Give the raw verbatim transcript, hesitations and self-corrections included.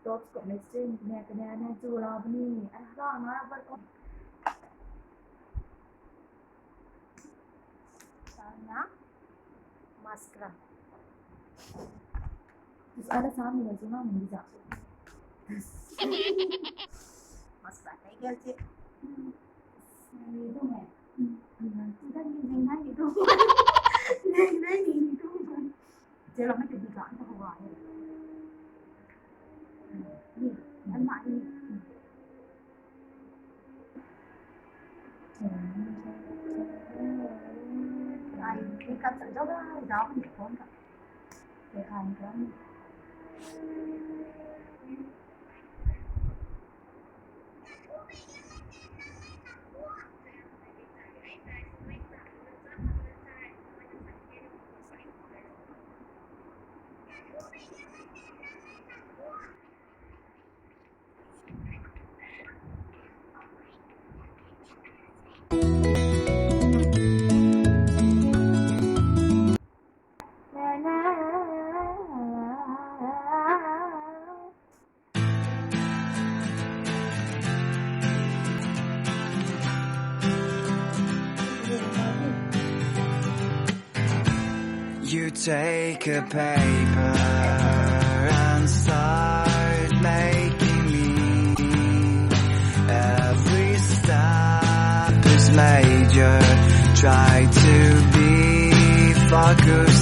Top school mei string kaniw kaniw na chu la puni. Ai ha na ba ko. Sana mascara. Terus ada sama ni macam mana ni jak. Mascara tei gel cik. Ni tu mei. Ni tu. Ni tu. Jela mei tu bigan tu huwa ni. Ni, an ma ni. Ai, ni kat sa jauh dah, jauh ni phone ka. Kei kan kan. You take a paper and start making me. Every step is major. Try to be focused